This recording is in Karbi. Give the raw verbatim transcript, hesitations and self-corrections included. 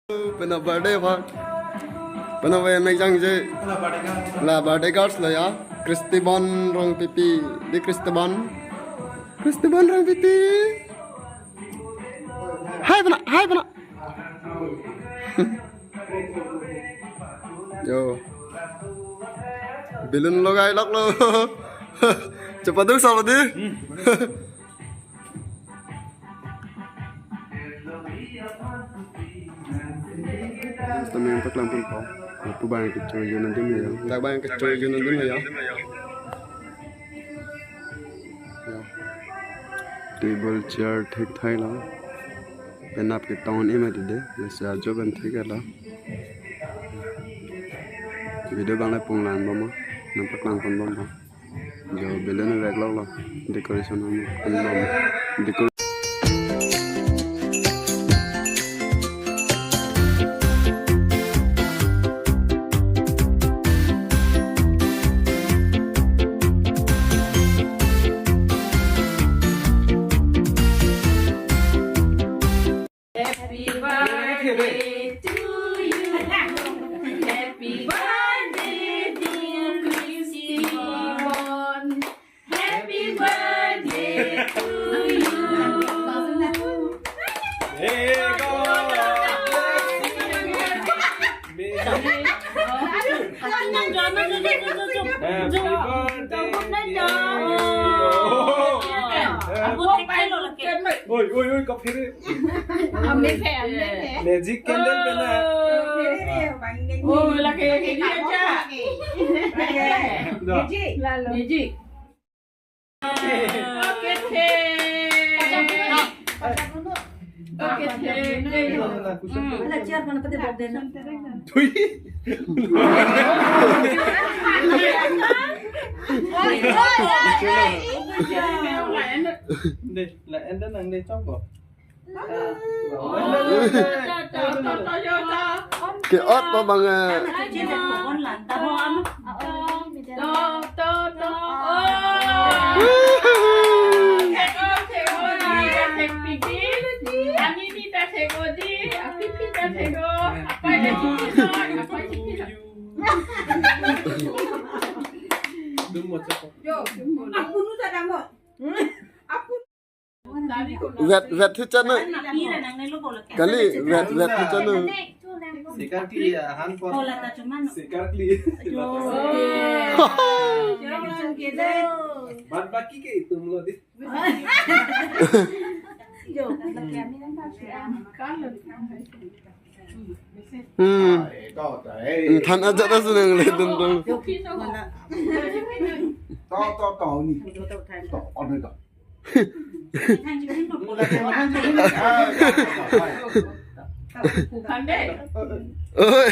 Pena birthday aphan. Pena we mek jangje. La birthday girls lo ya. Christibon Rongpipi. Di Christibon. Christibon Rongpipi. Hai pena, hai pena. Yo. Balloon logai lok lo. Cepat dong sama di. Tame paklang pon po. Lapu abang kecho yun nandun ya. Lapu abang kecho yun nandun ya. Ya. Table chair thekthai lo. Penap ketong ni mati de. Lasi ajo ban thek lo. Video abang le punglang bom ma. Nangpaklang pon bom ma. Jo balloon vek lok lo. Decoration hum. Decor- Happy birthday to you. Happy birthday, dear Christibon. Happy birthday to you. Happy birthday. Oi, oi, oi, kap kiri. Magic candle pena. Oh, lagi, lagi aja. Magic. Magic. Oke, oke. Oke, oke. Ala chair mana pete bok den. Thui. Deh, la enda nang deh chok ko. Ke-ot pa bang eh. To, to, to. Oh. Woohoo! Thek-o, thek-o, di, thek pidi. Ani ni ta thek-o di, api pi ta thek-o. Apai ta thek-o, apai thek-o. Dum mo chako. Yo, aku nu ta damo. Aku Vet, vet hi chanu. Kali, vet, vet hi chanu. Sikar kli ya, han pon. Sikar kli. Baad baki ke tum lo di. Hmm. Than ajat asu nang le dun dun. To, to, to, ni. To, on to. Oi.